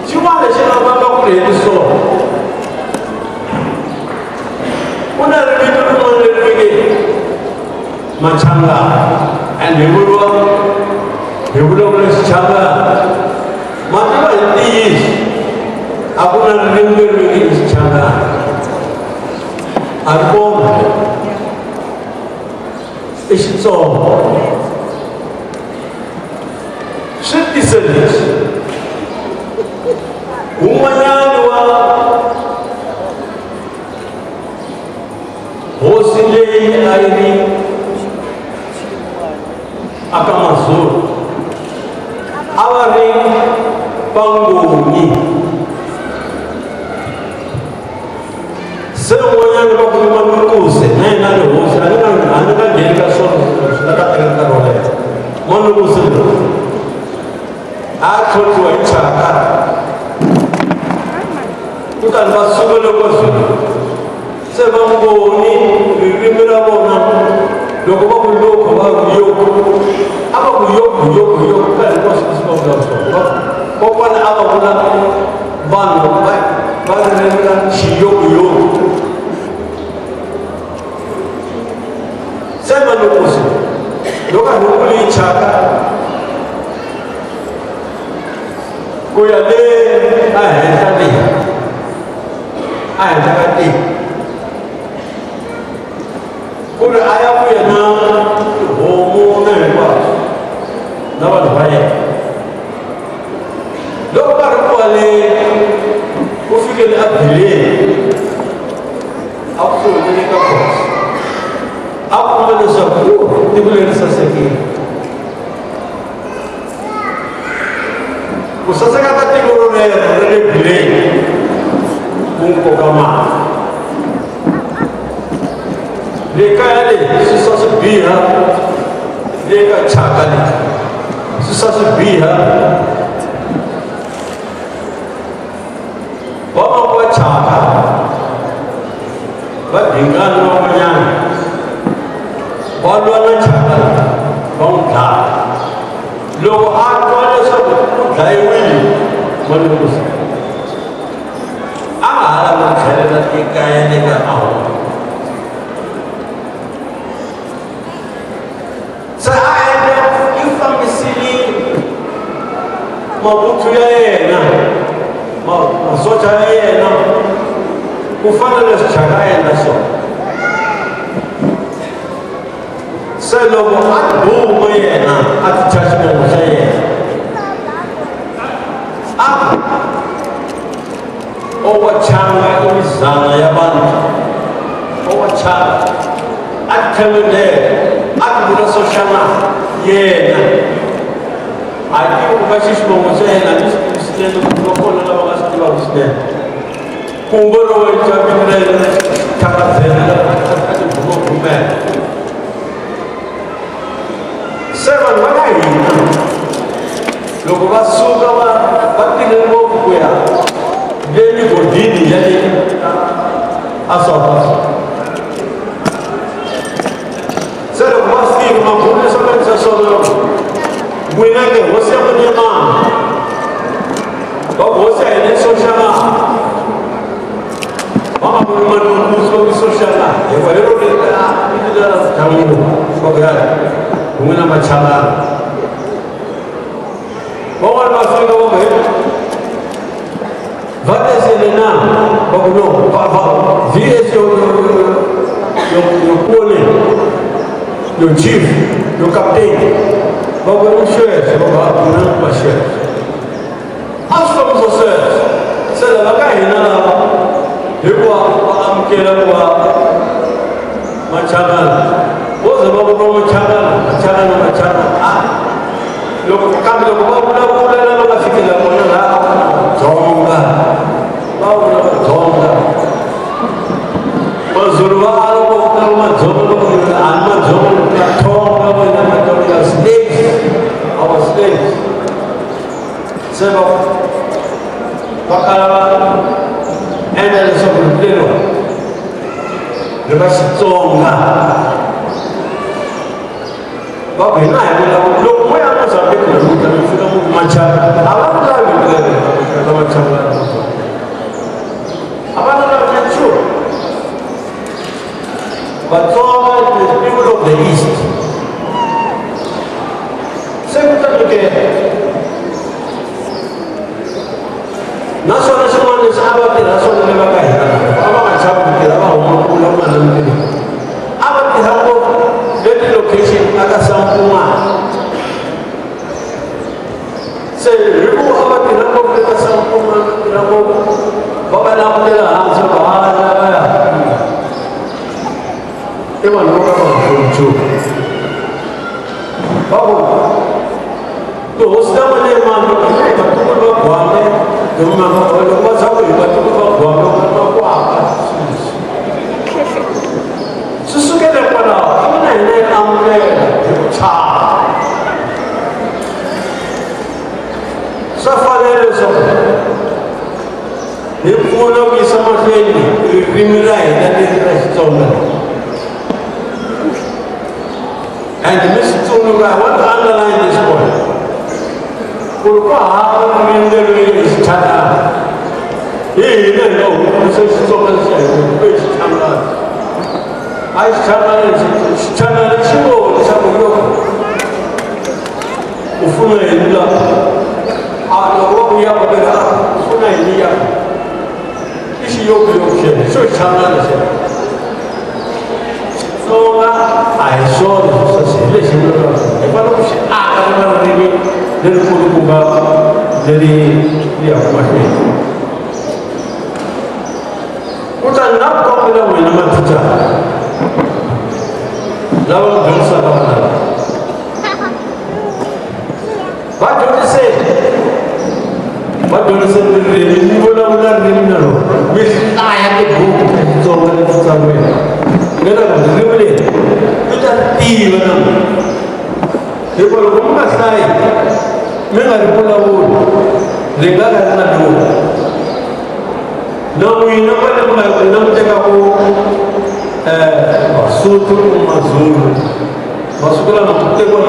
Xin'wana lexi nga vanga ku lehisa ku na rivito rin'wana leri va nge Machangana and hi vuriwa hi vulavula Xichangana. Ma tiva hi ntiyiso a ku na ririmi leri va nge i Xichangana, a ri kona, i Xitsonga. Swi tise leswi wun'wanyana wa hosi leyi a yi ri aka Mazulu a va ri Vangoni. Se un'wanyana va ku Manukuse na yena a ri hosi, a ni nga a ni nga ngheni ka swona swi nga ta teka nkarhi wo leha. Manukuse loyi a tlhontlhiwa hi chaka, kutani va suka loko swilo se Vangoni ririmi ra vona loko va ku loko va ku yoku a va ku yoku yoku yoku ka hinkwaswo leswi va vulaka swona. Kokwana a va vula vanhu va va ririmi ra xiyokuyoku. Se Manukusi loko a rhungule yi chaka ku ya le a henhla le a henhla ka tiko ku ri a ya vuya na tihomu na hinkwaswo na vanhu va yena. Loko va ri kwale ku fikele a bileni a kusuhi ni le ka khosi a kuma leswaku tiko leri sasekile. Ku saseka ka tiko rolero ra le bileni ku n'wi koka mali. Le kaya leyi swi swa swi biha, le ka chaka leyi swi swa swi biha. Vamakwa chaka va dingana van'wanyana va lwa na chaka va n'wi dlaya. Loko a twa leswaku u dlayiwile Malusi a nga ha lavi ku tlhelela ekaya le ka a huma. Se a endla i fambisile mavuthu ya yena, masocha ya yena ku fana leswi chaka a endla swona. Se loko a duma yena a ti thya xivongo xa yena a owachanga imizana yabantu owachanga a ti themendela a ti vula soxana yena a tivi ku va xi xivongo xa yena ni swi tivi swinene ku va kona lava nga swi tivaka swinene kumbe ro xa vito ra yena thakazela a ti bumabumela. Se vanhu va ka hina loko va suka va va tile ngopfu ku ya le migodini ya le a South Africa. Se loko va fika mabulu leswi va endlisa swona loko n'wina ke hosi ya n'wina mani va ku hosi ya hina i Soshangana va nga vuli Manukusi va ku i Soshangana hikuva hi rona vito ra ndhavuko va ku ya n'wina Machangana. Van'wana va fika va ku he va tesele na va ku no va va vs yo yo yo kone yo chief yo captain va ku i sweswo va ku ha kuna va sweswo a swi fambisa sweswo. Se lava ka hina lava hikuva va amukela ku va Machangana vo ze va vuriwa Machangana Machangana Machangana a loko kambe loko va vulavula lava nga fikela kona laha a ku na Dzonga va vula Vadzonga. Mazulu va ala ku vula Madzonga loko a ni Madzonga Mathonga vona Mathonga slaves our slaves. Se va va kala va endla leswaku rito leriwa ri va Xitsonga. Va ku hina hi vulavula loko mo ya Mozambique namuntlha mi fika Machangana a va ku lavi ka Machangana, a va lavi na nchumu. Vatsonga, the people of the East. Se kutani ke naswona xin'wana lexi a va tirha swona le va ka hina, a va nga chavi ku tirha, va huma kula ku nga na mintirho, a va tirha ngopfu le ti-location aka Samkumana. Se hi ku a va tirha ngopfu eka Samkumana, tirha ngopfu, va va langutela hansi, va lavaya i vanhu vo ka va nga pfuni nchumu. Va ku tihosi ta vona i mani? Vatukulu va Gwame. Loko va za ku hi vatukulu va Gwame, va ku hava swi sukele kwalaho, ivi na hina hi amukela hi ku chava. Swa fanela leswaku hi pfuna ku yisa mahlweni ririmi ra hina leri ra Xitsonga. And mi swi tsundzuka, I want to underline this point, ku ri ku hava ririmi leri hi Xichangana. Hi hina hi nga hundzuluxa Xitsonga lexi hi kumbe Xichangana. A Xichangana lexi, Xichangana xi vo leswaku yo u funa yini la, a loko va ku ya va a u funa yini ya i xiyokuyoku xexo xo Xichangana xexo. Xitsonga a hi swona sweswi, hi lexi hi fanele ku xi aka ku nga ririmi lerikulukumba leri ri yaka mahlweni. Kutani na ku kombela n'wina mathicara lava mi dyondzisaka vana lava, va dyondziseni, va dyondziseni ririmi, mi vulavula ririmi na rona, mi hlaya tibuku ta Xitsonga leti tsariweke, leswaku ririmi leri mi ta ri tiva na n'wina. Hikuva loko mi nga hlayi, mi nga ri vulavuli, ri nga ka ri nga lunghi. Na n'wina kwale mi nga n'wina mi tekaku Vasotho kumbe Mazulu, masiku lama ku tekiwa.